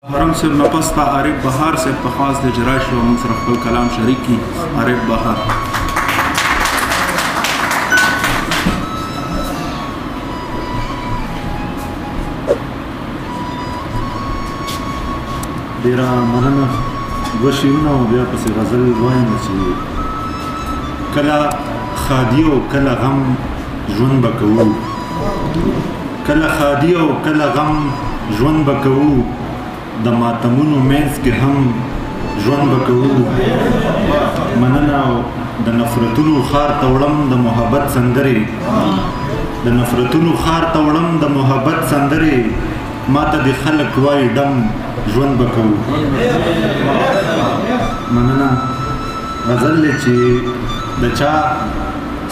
حرم صاحب نه پس ته عارف بهار صاحب په خاص د چې راشي او موږ سره خپل کلام شریک کړي. عارف بهار. ډېره مننه. دوه شعرونه او بیا پسې غزل وایم چې کله ښادي او کله غم ژوند به کوو، کله ښادي او کله غم ژوند به کوو، د ماتمونو منځ کې هم ژوند به کوو. مننه. او د نفرتونو ښار ته وړم د محبت سندرې، د نفرتونو ښار ته وړم د محبت سندرې، ما ته د خلک وایي ډم ژوند به کوو. مننه. غزل دی چې د چا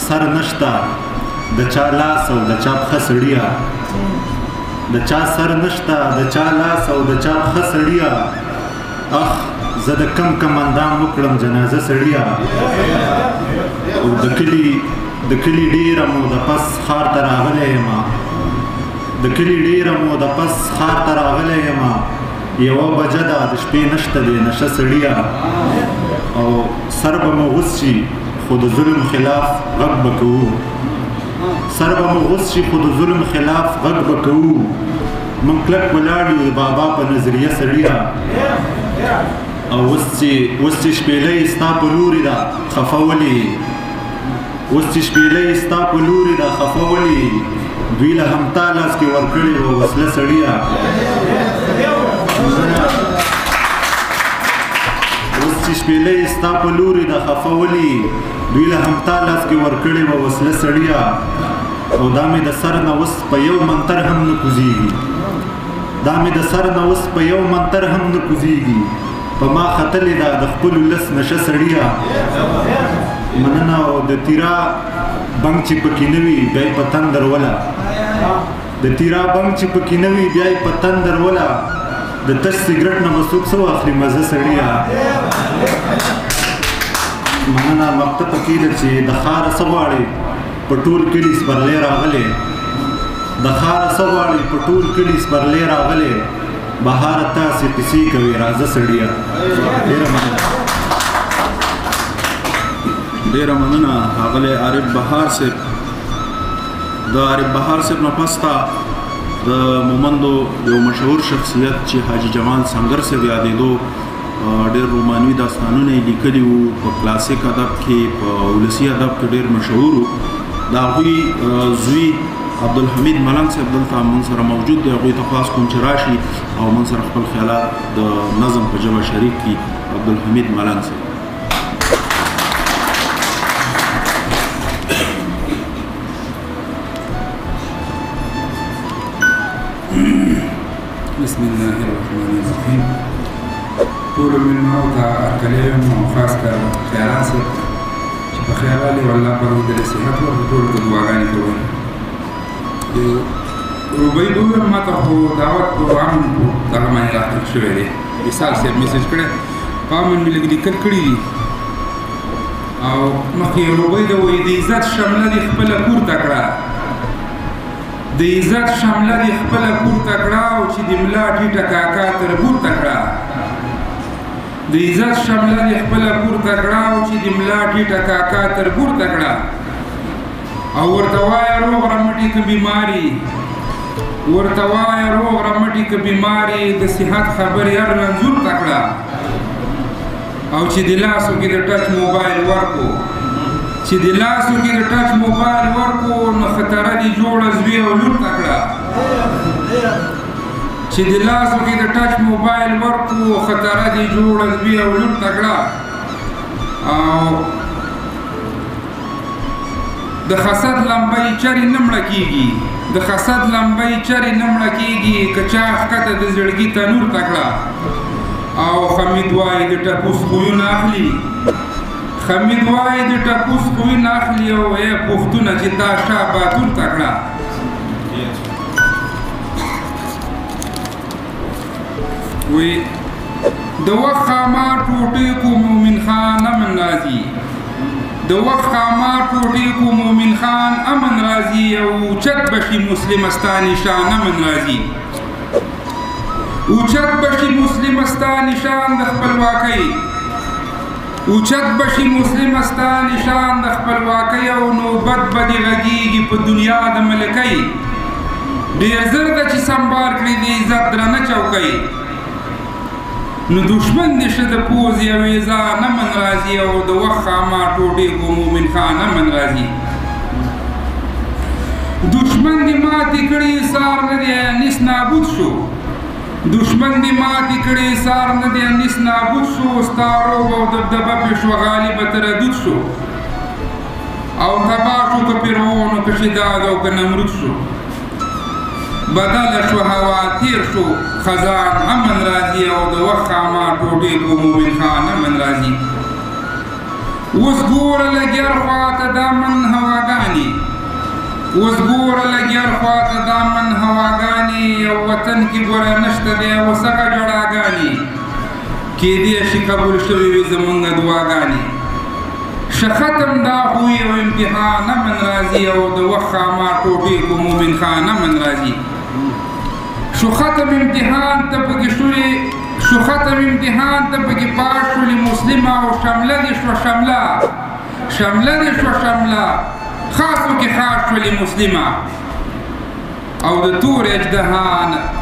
سر نشته، د چا لاس او د چا پښه سړیه، د چا سر نشته، د چا لاس او د چا پښه سړیه، اخ زه د کم کم اندام وکړم جنازه سړیه. او د کلي ډېره موده پس ښار ته راغلی یم، د کلي ډېره موده پس ښار ته راغلی یم، یوه بجه ده د شپې نشته دی نشه سړیه. او سر به مو غوڅ شي خو د ظلم خلاف غږ به کوو، سر به مو غوڅ شي خو د ظلم خلاف غږ به کوو، موږ کلک ولاړ یو د بابا په نظریه سړیه. او اوس چې شپېلۍ ستا په لوري ده خفه ولې، اوس چې شپېلۍ ستا په لوري ده خفه ولې، دوی له هم تا لاس کې ورکړې وه وسله سړیه. اوس چې شپېلۍ ستا په لوري ده خفه ولې، دوی له هم تا لاس کې ورکړې وه وسله سړیه. او دا مې د سر نه اوس په یو منتر هم نه کوزېږي، دا مې د سر نه اوس په یو منتر هم نه کوزېږي، په ما ختلې ده د خپل ولس نشه سړیه. مننه. او د تیرا بنګ چې پکې نه وي بیا یې په تندر وله، د تیرا بنګ چې پکې نه وي بیا یې په تندر وله، د تش سګرټ نه به څوک څه واخلي مزه سړیه. مننه. مقطع پکې ده چې د ښاره څه غواړې په ټول کلي سپرلی راغلی، د ښاره څه غواړې په ټول کلي سپرلی راغلی، بهاره تاسې قصې کوي راځه سړیه. ډېره مننه. ډېره مننه ښاغلی عارف بهار صاحب. د عارف بهار صاحب نه پس ته د مومندو یو مشهور شخصیت چې حاجي جمال سنګر صاحب یادېدو، ډېر رومانوي داستانونه یې لیکلي وو، په کلاسیک ادب کې په ولسي ادب کې ډېر مشهور وو. د هغوی زوی عبدالحمید ملنګ صاحب دلته موږ سره موجود دی، هغوی ته خواست کوم چې راشي او موږ سره خپل خیالات د نظم په ژبه شریک کړي. عبدالحمید ملنګ صاحب. بسم الله الرحمن الرحیم. ټولو مېلمنو ته هرکلی یم او خاص کر خیران صاحب ته چې په خیر راغلی او الله پاک دې صحت ورکړي، ټولو ته دعاګانې کوم. روبۍ به ووایم، ما ته خو دعوت په امن په دغه باندې راکړل شوی دی، وصال صاحب میسج کړی، په امن مې لږ لیکل کړي دي. او مخکې روبۍ ده وایي د عزت شمله دې خپله پورته کړه، د عزت شمله دې خپله پورته کړه، او چې د ملا ټیټه کاکا تر پورته کړه، د عزت شمله دې خپله پورته کړه، او چې د ملا ټیټه کاکا تر پورته کړه، او ورته وایه روغ رمټي که بیماري، ورته وایه روغ رمټي که بیماري، د صحت خبرې هر رنځور ته کړه. او چې د لاسو کې د ټچ موبایل ورکو، چې د لاسو کې د ټچ موبایل ورکو، نو خطره دې جوړه زوی او لور ته کړه. چې د لاسو کې د ټچ موبایل ورکو، خطره دې جوړه زوی او لور ته کړه. او د خسد لمبۍ چرې نه مړه کېږي، د خسد لمبۍ چرې نه مړه کېږي، که چا ښکته د زړګي تنور ته کړه. او حمید وایي د ټپوس خویونه اخلي، حمید وایي د ټپوس خویونه اخلي، او ای پښتونه چې تا شاه باتور ته کړه. وی د وخت ښامار ټوټې کو مومن خان امن راځي، د وخت ښامار ټوټې کو مومن خان امن راځي، او چت به شي مسلمستاني شان امن راځي. اوچت بشي مسلمه ستا نشان د خپلواکۍ، اوچت بشي مسلمه ستا نشان د خپلواکۍ، او نوبت به دې غږېږي په دنیا د ملکۍ. ډېر زر ده چې سمبال کړي د عزت درنه چوکۍ، نو دښمن دې ښه د پوزې او ایزا نه من راځي، او د وخت خاما ټوټې کو مومن خان نه من راځي. دښمن دې ماتې کړي سار نه دی انیس نابود شو، دښمن دې ماتې کړي سار نه دی انیس نابود شو، ستا روب او دبدبه پې شوه غالبه تردد شو، او تباه شو که فرعون که شداد او که نمرود شو. بدله شوه هوا تیر شو خزان امن راځي، او د وخت خاما ټوټې کو مومن خان امن راځي. اوس ګوره لګیار خواته دامن هواګانې، اوس ګوره لګیار خواته دامن هواګانې، او وطن کې ګوره نشته دی اوس هغه ژړاګانې، کېدی شي قبول شوې وي زمونږ دعاګانې. ښه ختم دا خو یو امتحان امن راځي، او د وخت خاما ټوټې کو مومن خان امن راځي. شو ختم امتحان ته پکې شولې، شو ختم امتحان ته پکې پاس شولې مسلمه، او شمله دې شوه شمله، شمله دې شوه شمله، خاصو کې خاص شولې مسلمه، او د تور اژدها،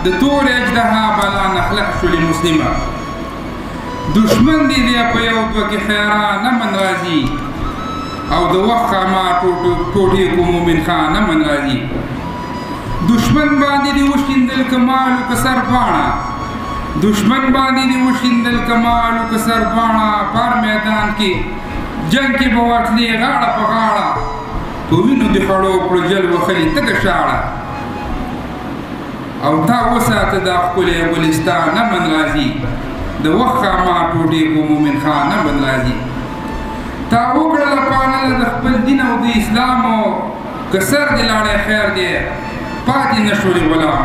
د تور اژدها بلا نخلق شولې مسلمه. دښمن دې دی په یو دوه کې حیران امن راځي، او د وخت خاما ټوټې کو مومن خان امن راځي. دښمن باندې دې وشیندل که مال او که سر پاڼه، دښمن باندې دې وشیندل که مال او که سر پاڼه، په هر میدان کې جنګ کې به ورتلې غاړه په غاړه، په وینو دې خړوب کړو جل وهلې تږه شاړه، او تا وساته دا ښکلی ګلستان امن راځي. د وخت خاما ټوټې کو مومن خان امن راځي. تا وکړله پالنه د خپل دین او د اسلام، او که سر دې لاړی خیر دی پاتې نه شولې غلام.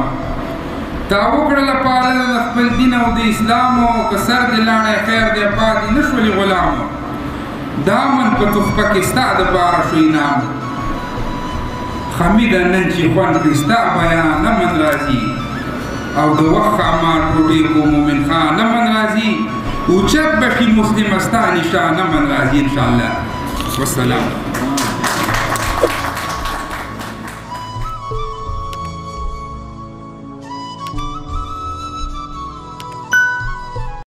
تا وکړله پالنه د خپل دین او د اسلام، او که سر دې لاړی خیر دی پاتې نه شولې غلام. دامن په تحفه کې ستا دپاره شو انعام، حمیده نن چې خوند کړي ستا بیان امن راځي، او د وخت خاما ټوټې کو مومن خان امن راځي. اوچت به شي مسلمه ستا نشان امن راځي انشاءالله. والسلام.